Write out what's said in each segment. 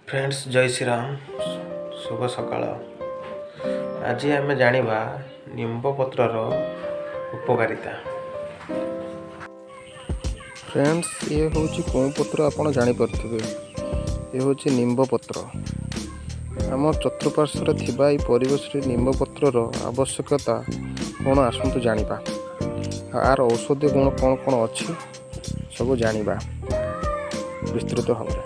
Friends, ଜୟ ଶ୍ରୀରାମ। ଶୁଭ ସକାଳ। ଆଜି ଆମେ ଜାଣିବା ନିମ୍ବ ପତ୍ରର ଉପକାରିତା। ଫ୍ରେଣ୍ଡସ୍, ଇଏ ହେଉଛି କେଉଁ ପତ୍ର ଆପଣ ଜାଣିପାରୁଥିବେ। ଏ ହେଉଛି ନିମ୍ବ ପତ୍ର। ଆମ ଚତୁଃପାର୍ଶ୍ୱରେ ଥିବା ଏହି ପରିବେଶରେ ନିମ୍ବ ପତ୍ରର ଆବଶ୍ୟକତା କ'ଣ, ଆସନ୍ତୁ ଜାଣିବା। ଆଉ ଆର ଔଷଧୀୟ ଗୁଣ କ'ଣ କ'ଣ ଅଛି, ସବୁ ଜାଣିବା ବିସ୍ତୃତ ଭାବରେ।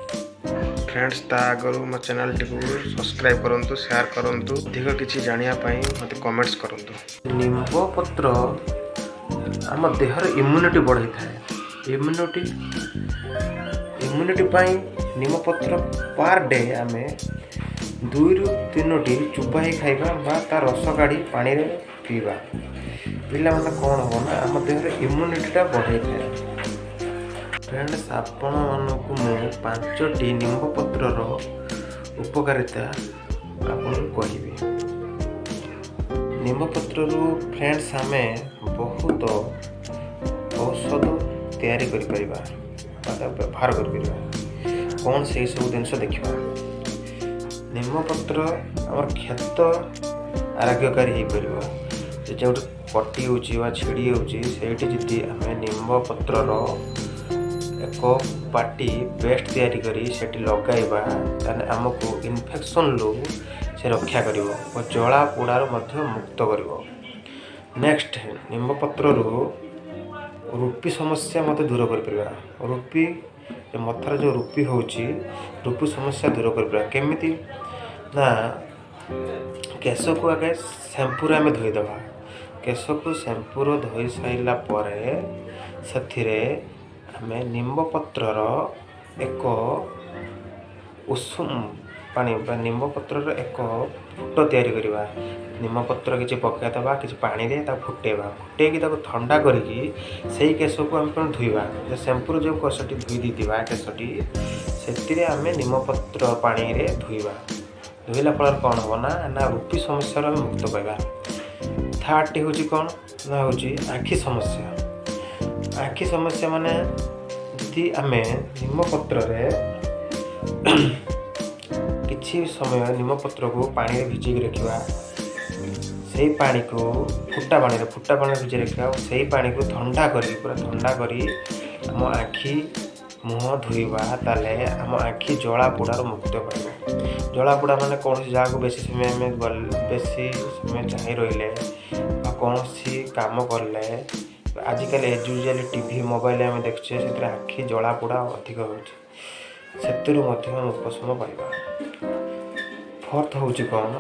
ଫ୍ରେଣ୍ଡସ୍, ତା ଆଗରୁ ମୋ ଚ୍ୟାନେଲଟିକୁ ସବସ୍କ୍ରାଇବ୍ କରନ୍ତୁ, ସେୟାର କରନ୍ତୁ। ଅଧିକ କିଛି ଜାଣିବା ପାଇଁ ମୋତେ କମେଣ୍ଟସ୍ କରନ୍ତୁ। ନିମ୍ବ ପତ୍ର ଆମ ଦେହର ଇମ୍ୟୁନିଟି ବଢ଼ାଇଥାଏ। ଇମ୍ୟୁନିଟି ପାଇଁ ନିମପତ୍ର ପାର୍ ଡେ ଆମେ ଦୁଇରୁ ତିନୋଟି ଚୁବାଇ ଖାଇବା ବା ତା ରସ କାଢ଼ି ପାଣିରେ ପିଇବା। ପିଲାମାନେ କ'ଣ ହେବ ନା, ଆମ ଦେହରେ ଇମ୍ୟୁନିଟିଟା ବଢ଼ାଇଥାଏ। ଫ୍ରେଣ୍ଡସ୍, ଆପଣମାନଙ୍କୁ ମୁଁ ପାଞ୍ଚଟି ନିମ୍ବ ପତ୍ରର ଉପକାରିତା ଆପଣଙ୍କୁ କହିବି। ନିମ୍ବ ପତ୍ରରୁ ଫ୍ରେଣ୍ଡସ୍, ଆମେ ବହୁତ ଔଷଧ ତିଆରି କରିପାରିବା ବା ତାକୁ ବ୍ୟବହାର କରିପାରିବା। କ'ଣ ସେଇ ସବୁ ଜିନିଷ ଦେଖିବା। ନିମ୍ବପତ୍ର ଆମର କ୍ଷତ ଆରୋଗ୍ୟକାରୀ ହେଇପାରିବ। ଯେ ଯେଉଁଠି କଟି ହେଉଛି ବା ଛିଡ଼ି ହେଉଛି, ସେଇଠି ଯଦି ଆମେ ନିମ୍ବ ପତ୍ରର ଏକ ବାଟି ପେଷ୍ଟ ତିଆରି କରି ସେଠି ଲଗାଇବା, ତାହେଲେ ଆମକୁ ଇନଫେକ୍ସନ୍ରୁ ସେ ରକ୍ଷା କରିବ ଓ ଜଳା ପୋଡ଼ାରୁ ମଧ୍ୟ ମୁକ୍ତ କରିବ। ନେକ୍ସଟ, ନିମ୍ବ ପତ୍ରରୁ ରୁପି ସମସ୍ୟା ମଧ୍ୟ ଦୂର କରିପାରିବା। ରୁପି, ମଥାରେ ଯେଉଁ ରୁପି ହେଉଛି, ରୁପି ସମସ୍ୟା ଦୂର କରିପାରିବା। କେମିତି ନା, କେଶକୁ ଆଗେ ଶ୍ୟାମ୍ପୁରେ ଆମେ ଧୋଇଦେବା। କେଶକୁ ଶ୍ୟାମ୍ପୁରେ ଧୋଇ ସାରିଲା ପରେ ସେଥିରେ ଆମେ ନିମ୍ବ ପତ୍ରର ଏକ ଉଷୁମ ପାଣି ବା ନିମ୍ବ ପତ୍ରର ଏକ ଫୁଟ ତିଆରି କରିବା। ନିମ୍ବପତ୍ର କିଛି ପକାଇଦେବା କିଛି ପାଣିରେ, ତାକୁ ଫୁଟେଇବା। ଫୁଟେଇକି ତାକୁ ଥଣ୍ଡା କରିକି ସେଇ କେଶକୁ ଆମେ କ'ଣ ଧୋଇବା। ଶ୍ୟାମ୍ପୁରେ ଯେଉଁ କେଶଟି ଧୋଇ ଦେଇଥିବା କେଶଟି, ସେଥିରେ ଆମେ ନିମ୍ବପତ୍ର ପାଣିରେ ଧୋଇବା। ଧୋଇଲା ଫଳରେ କ'ଣ ହେବ ନା, ରୁପି ସମସ୍ୟାରୁ ଆମେ ମୁକ୍ତ ପାଇବା। ଥାର୍ଡ଼ଟି ହେଉଛି କ'ଣ ନା, ହେଉଛି ଆଖି ସମସ୍ୟା। ଆଖି ସମସ୍ୟା ମାନେ ଯଦି ଆମେ ନିମ୍ବପତ୍ରରେ କିଛି ସମୟ ନିମପତ୍ରକୁ ପାଣିରେ ଭିଜେଇକି ରଖିବା, ସେଇ ପାଣିକୁ ଫୁଟା ପାଣିରେ ଭିଜେଇ ରଖିବା ଆଉ ସେଇ ପାଣିକୁ ଥଣ୍ଡା କରି, ପୁରା ଥଣ୍ଡା କରି ଆମ ଆଖି ମୁହଁ ଧୋଇବା, ତାହେଲେ ଆମ ଆଖି ଜଳା ପୋଡ଼ାରୁ ମୁକ୍ତ ପାଇବ। ଜଳା ପୋଡ଼ା ମାନେ କୌଣସି ଜାଗାକୁ ବେଶୀ ସମୟ ଆମେ ବେଶୀ ସମୟ ଚାହିଁ ରହିଲେ ବା କୌଣସି କାମ କଲେ, ଆଜିକାଲି ଏଜ୍ ୟୁଜୁଆଲି ଟିଭି, ମୋବାଇଲ ଆମେ ଦେଖୁଛେ, ସେଥିରେ ଆଖି ଜଳା ପୋଡ଼ା ଅଧିକ ହେଉଛି, ସେଥିରୁ ମଧ୍ୟ ଆମେ ଉପଶମ ପାଇବା। ଫୋର୍ଥ ହେଉଛି କ'ଣ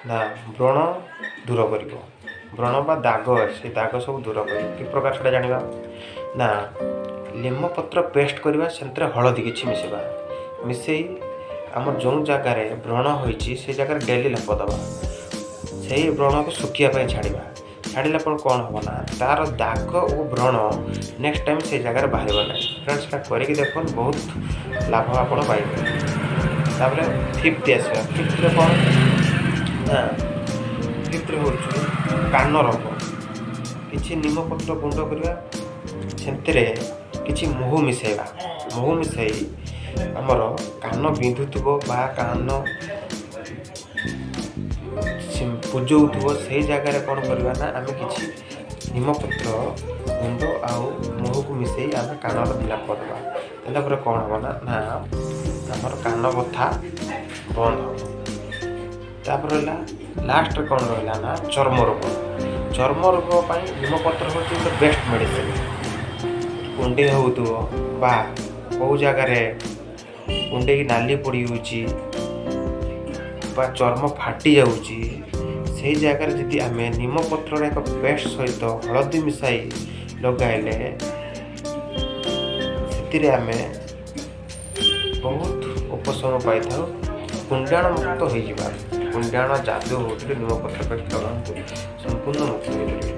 ନା, ବ୍ରଣ ଦୂର କରିବ। ବ୍ରଣ ବା ଦାଗ, ସେ ଦାଗ ସବୁ ଦୂର କରିବ। କି ପ୍ରକାର ସେଇଟା ଜାଣିବା ନା, ଲିମ୍ବପତ୍ର ପେଷ୍ଟ କରିବା, ସେଥିରେ ହଳଦୀ କିଛି ମିଶାଇବା। ମିଶାଇ ଆମର ଯେଉଁ ଜାଗାରେ ବ୍ରଣ ହୋଇଛି, ସେ ଜାଗାରେ ଡେଲି ଲେପ ଦେବା। ସେଇ ବ୍ରଣକୁ ଶୁଖିବା ପାଇଁ ଛାଡ଼ିବା। ଛାଡ଼ିଲା ପରେ କ'ଣ ହେବ ନା, ତା'ର ଦାଗ ଓ ବ୍ରଣ ନେକ୍ସଟ ଟାଇମ୍ ସେଇ ଜାଗାରେ ବାହାରିବ ନାହିଁ। ଫ୍ରେଣ୍ଡସ୍, ସେଟା କରିକି ଦେଖନ୍ତୁ, ବହୁତ ଲାଭ ଆପଣ ପାଇବେ। ତାପରେ ଫିଫ୍ଥ ଆସିବା। ଫିଫ୍ଥରେ କ'ଣ ନା, ଫିଫ୍ଥରେ ହେଉଛି କାନ ରୋଗ। କିଛି ନିମପତ୍ର ଗୁଣ୍ଡ କରିବା, ସେଥିରେ କିଛି ମହୁ ମିଶାଇବା। ମହୁ ମିଶାଇ ଆମର କାନ ବିନ୍ଧୁଥିବ ବା କାନ ପୂଜଉଥିବ, ସେଇ ଜାଗାରେ କ'ଣ କରିବା ନା, ଆମେ କିଛି ନିମପତ୍ର ଗୁଣ୍ଡ ଆଉ ମହୁକୁ ମିଶାଇ ଆମେ କାନର ଲେପ ଦେବା। ଦେଲା ପରେ କ'ଣ ହେବ ନା, ଆମର କାନ ବଥା ବନ୍ଦ ହେବ। ତାପରେ ରହିଲା, ଲାଷ୍ଟରେ କ'ଣ ରହିଲା ନା, ଚର୍ମ ରୋଗ। ଚର୍ମ ରୋଗ ପାଇଁ ନିମପତ୍ର ହେଉଛି ଗୋଟେ ବେଷ୍ଟ ମେଡ଼ିସିନ। କୁଣ୍ଡେଇ ହେଉଥିବ ବା କେଉଁ ଜାଗାରେ କୁଣ୍ଡେଇକି ନାଲି ପଡ଼ିଯାଉଛି ବା ଚର୍ମ ଫାଟି ଯାଉଛି, ସେଇ ଜାଗାରେ ଯଦି ଆମେ ନିମପତ୍ରର ଏକ ପେଷ୍ଟ ସହିତ ହଳଦୀ ମିଶାଇ ଲଗାଇଲେ, ସେଥିରେ ଆମେ ବହୁତ ଉପଶମ ପାଇଥାଉ, କୁଣ୍ଡାଣ ମୁକ୍ତ ହେଇଯିବା। କୁଣ୍ଡାଣ ଯାଦୁ ହେଉଥିଲେ ନିମପତ୍ର ପେଷ୍ଟ ଲଗାନ୍ତୁ, ସମ୍ପୂର୍ଣ୍ଣ ମୁକ୍ତ ହେଇପାରିବେ।